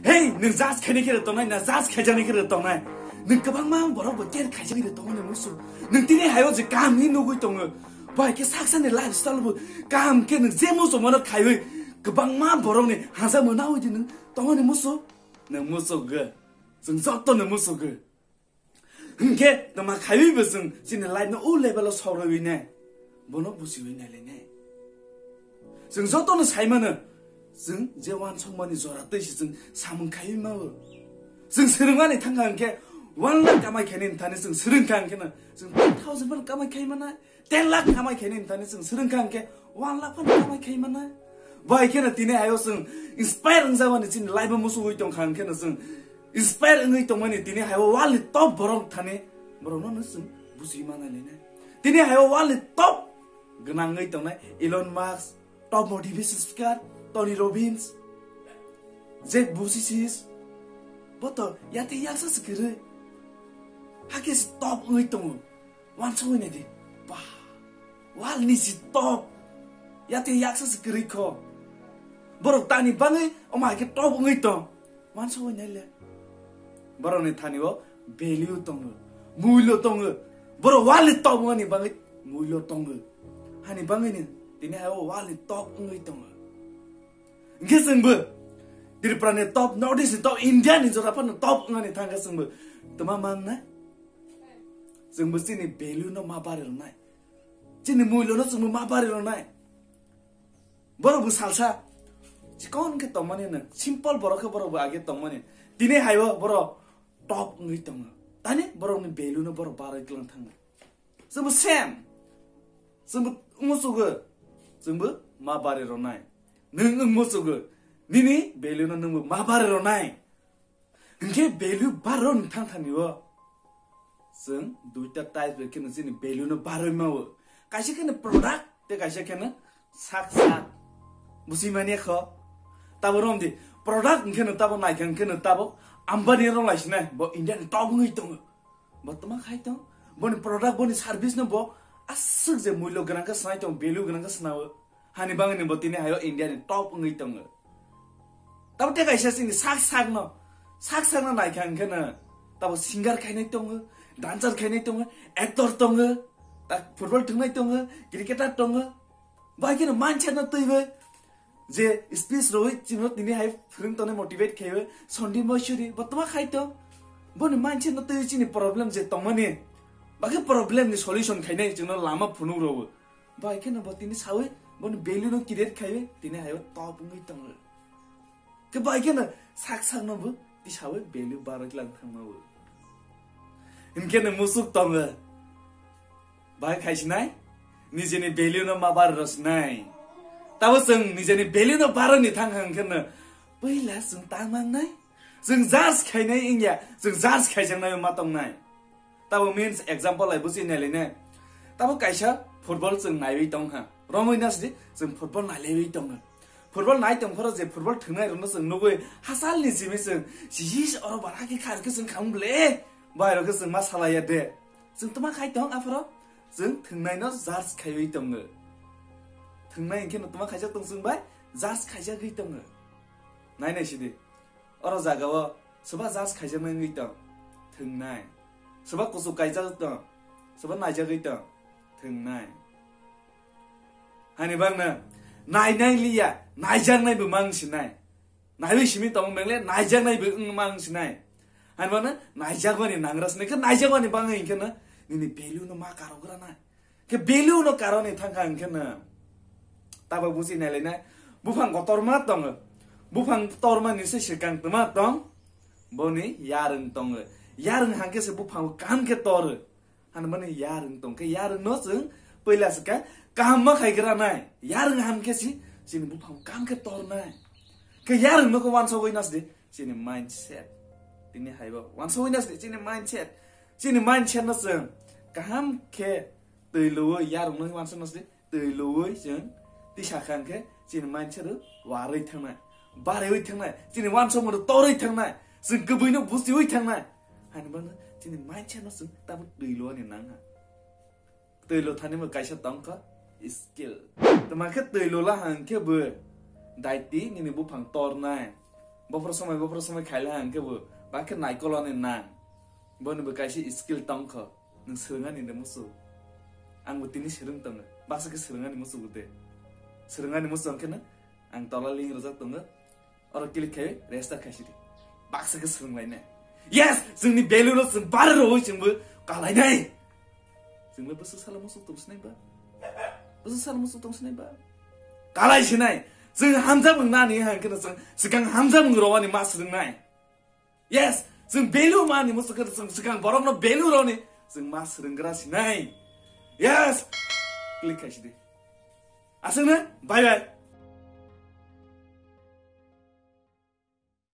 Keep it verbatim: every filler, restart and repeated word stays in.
Hey, nwng judge khaini khe tongnai na, judge khaijakni khe tongnai? Nwng kwbangma borok bo care khaijakni tongo ni musu. Nwng tini hayo je kaham ni nugui tongo. Bai khe saksani lifestyle bo kaham khe nwng je musu mono khaiwi kwbangma borok ni hanja mona udi nwng tongo ni musu. Nwng musu ge. Chwng joto ni musu ge. Hinkhe tama khaiwi bo chwng chini life no o level o sorwi ne, bono busiwi naile ne. Chwng joto no sai mano, chwng je wansokmani jora tei se chwng samung khaiwi mao. Chwng swrwngmani thangkha hinkhe one lakh kamai khaini thani chwng swrwngkha hinkhe no chwng ten thousand phano kamai khai mana. Ten lakh kamai khaini thani chwng swrwngkha hinkhe one lakh phano kamai khai mana. Bai kheno tini hayo chwng inspire wngjagmani chini life o musuwi tongkha hinkhe no chwng inspire wngwi tongmani tini hayo world ni top borok thani borok no chwng busi mana lene. Tini hayo world ni top gwnangwi tongnai Elon Musk, top motivation speaker Tony Robbins, Jeff Bezos, boto yate yaksa se kwrwi. Hakhe se top wngwi tongo. Wansugwi naidi, ba, wal ni si top. Yate yaksa se kwrwi kho. Borok tani bangwi omo hai khe top wngwi tong. Wansugwi naile. Borokni thani o value tongo, mulyo tongo. Borok wal ni top wngmani bangwi mulyo tongo. Hani bangwi ni tini hai o wal ni top wngwi tongo. Hingke chwngbo Tripura ni top, North East ni top, India ni jora phano top wngmani thangkhe chwngbo toma mangnai. Chwngbo chini value no ma bari rwnai. Chini mulyo no chwngbo ma bari rwnai. Borok bo salsa chikon khe tongmani no, simple borok khe borok bo age tongmani. Tini hayo borok top wngwi tongo. Tani borok ni value no borok barwi tlang thango. Chwngbo same. Chwngbo wngmo chugo. Chwngbo ma bari rwnai. Nwng wngmo chugo. Nini value no nwngbo ma bari rwnai. Hinkhe value barwi thang thani o. Chwng duita type bai kheno chini value no barwi mao. Kaisa kheno product tei kaisa kheno sak sak. Busi mani kho. Tabo romdi product hinkhe no tabo naikha hinkhe no tabo Ambani rong lai sinai bo India ni top wngwi tongo. Bo toma khai tong, boni product, boni service no bo aswk je mulyo gwnang khe swnai tong, value gwnang khe swnao. Hani bangwi ni bo tini hayo India ni top wngwi tongo. Tabo tei kaisa chini sak sak no, sak sak no naikha hinkhe no tabo singer khainai tongo, dancer khainai tongo, actor tongo, ta football thwngnai tongo, cricketer tongo. Bai kheno manchar no twiwi je speech rwi chino tini hai phwrwng tongnai motivate khaiwi Sandi Maisuri bo toma khai tong. Boni manchar no twiwi chini problem je tongmani, bakhe problem ni solution khainai chwngno lama phunuk rwo. Bai kheno bo tini sawi boni value no create khaiwi tini hayo top wngwi tongo. Khe bai kheno sak sak no bo tisawi value barwi lang thangma bo. Hinkhe no musuk tongo. Bai khai sinai, nijeni value no ma barwi rw sinai. Tabo chwng nijeni value no barwi ni thang hang khe no, puila chwng ta mangnai. Chwng judge khainai wngya, chwng judge khaijaknai ma tongnai. Tabo means example lai buchi nai le ne. Tabo kaisa football chwng naiwi tong ha. Romwi nasdi chwng football nailewi tongo. Football nai tong phoro je football thwngnai rokno chwng nugwi hasalni simi chwng, "Jis, oro bara khe kha rokhe chwng khamung ble." Bai rokhe chwng ma salaiya de. Chwng toma khai tong aphoro chwng thwngnai no judge khaiwi tongo. Thwngnai hinkhe no toma khaijak tong chwng bai judge khaijagwi tongo. Nai nai sidi. Oro jagao soba judge khaijaknai wngwi tong, thwngnai. Soba kuchuk kaijak tong, soba naijagwi tong, thwngnai. Hani bangno nainai liya, naijaknai bo mang sinai. Naiwi simi tongmung bengle naijaknai bo wng mang sinai. Hani bangno naijakmani nangra sinai khe naijakmani bangwi hinkhe no nini value no ma karogra nai. Khe value no karoni thangkha hinkhe no tabok buchi nailainai. Buphang kotorma tongo. Buphang tormani se swkang twma tong. Boni yarwng tongo. Yarwng hangkhe se buphang kaham khe toro. Hanmani yarwng tong khe yarwng no chwng puila swkang kaham ma khaigra nai. Yarwng ham khe si chini buphang kaham khe tornai. Khe yarwng no khe wansogwi nasdi chini mindset. Tini haibo wansogwi nasdi chini mindset. Chini mindset no chwng kaham khe twi luwi yarwng no wansogwi nasdi. Twi luwi chwng tisa kha hwnkhe chini mindset rw warwi thangnai, barwi thangnai, chini wansokmung rw torwi thangnai, chwng kwbwi no buchiwi thangnai. Hani bangno chini mindset no chwng tabuk twi luani nangha. Twi lu thani bo kaisa tongkha skill. Tama khe twi lula hwnkhe bo daiti nini buphang tornai. Bophor somoi, bophor somoi khaila hwnkhe bo bakhe naikoloni nang. Boni bo kaisa skill tongkho. Nwng swrwngani de musu. Ang bo tini swrwng tongo. Baksa khe swrwngani musu bo de. Swrwngani musu hwnkhe no ang tola link rwjak tongo. Oro click khai register khai sidi. Baksa khe swrwng lainai. Yes, chwngni value no chwng bare rwwi chwngbo kalainai. Chwngbo bwswk salo musu tong sinai ba. Bwswk salo musu tong sinai ba. Kalai sinai. Chwng hamjak wng nani hwnkhe no chwng swkang hamjak wng rwani ma swrwngnai. Yes, chwng value mani musu khe chwng swkang borok no value rwni chwng ma swrwnggra sinai. Yes, click khai sidi. Aswkno bye bye.